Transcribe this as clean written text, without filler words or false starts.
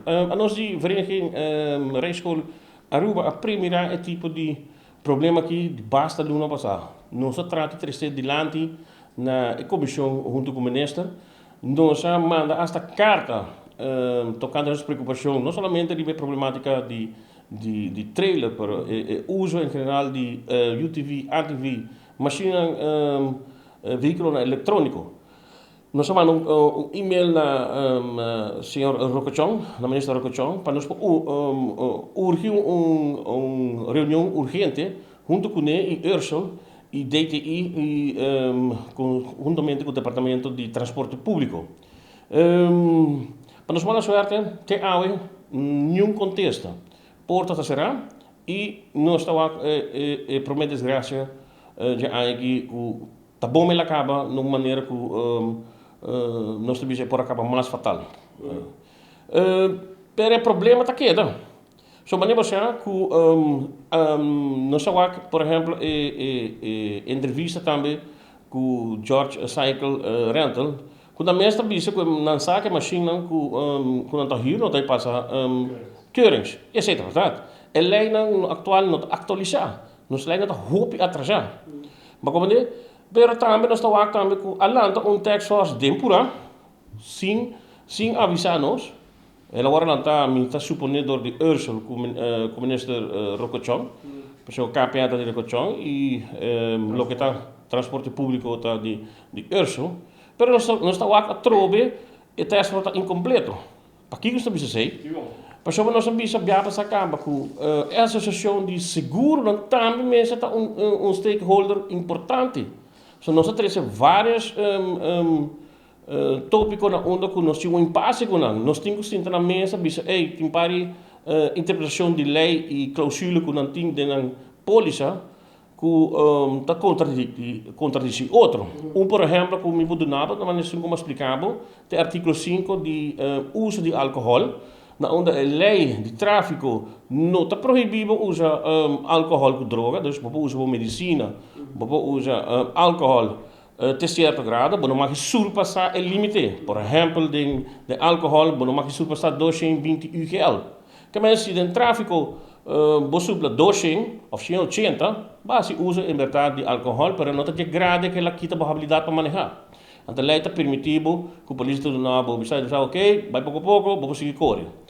Anos di Vereniging Rijschool Aruba a premira e tipo di problema aki di basta luna pasa. Nos a trata trese dilanti na e komishon huntu ku minister. Nos a manda asta karta tokante nos preokupashon no solamente riba e problematika di trailer pero e uso en general di UTV, ATV, mashinnan, vehikulonan elektróniko. Nos a manda un email na señor Rocochon, na minister Rocochon, pa nos por urgi un reunion urgente hunto kuné i Ursel i DTI i huntamente ku Departamento di Transporte Públiko. Pa nos mala suerte te awe niun kontesta. Porta ta será i nos ta wak e promé desgrasia dje aña aki ku ta bon el a kaba na un manera ku nos ta bisa e por a kaba mas fatal. Pero e problema ta keda. So manera bo sa ku nos a wak por ehempel e entrevista tambe ku George Cycle Rental ku nan mes ta bisa ku nan sa ku e mashinnan ku nan ta hür no ta pasa keurings. Esei ta bèrdat. E leinan aktual no ta aktualisá. Nos leinan ta hopi atrasá. Bo a komprendé? Pero tambe nos ta wak tambe ku a lanta un task force den purá sin sin avisá nos. El a wòrdu lantá, mi ta suponé dor di Ursel ku ku minister Rocochon, pasobra KPA ta di Rocochon i loke ta transporte públiko ta di di Ursel. Pero nos ta nos ta wak atrobe e task force ta inkompleto. Pakiko nos ta bisa esei? Pasobra nos a bisa bia pasa kaba ku e asosiashon di seguronan tambe mester ta un un stakeholder importante. So nos a trese varios topiko na unda ku nos tin un impase ku nan. Nos tin ku sinta na mesa bisa ey tin par di interpretashon di lei i klausule ku nan tin den nan polisa ku ta kontradisi otro. Un por ehèmpel ku mi por duna bo, ta manera esun ku mi a splika bo, ta e artíkulo sinku di uso di alkohòl, na unda e lei di tráfiko no ta prohibí bo usa alkohòl ku droga, dus bo por usa bo medisina, bo por usa alkohòl te sierto grado, bo no mag surpasá e límite. Por ehèmpel den alkohòl bo no mag surpasá 220 UGL. Ke manera si den tráfiko bo supla 200 òf 180, bo a hasi uso en bèrdat di alkohòl, pero no ta dje grado ke el a kita bo habilidat pa manehá. Anto lei ta permití bo ku polis ta duna bo bisa, oke, bai poko poko, bo por sigui kore.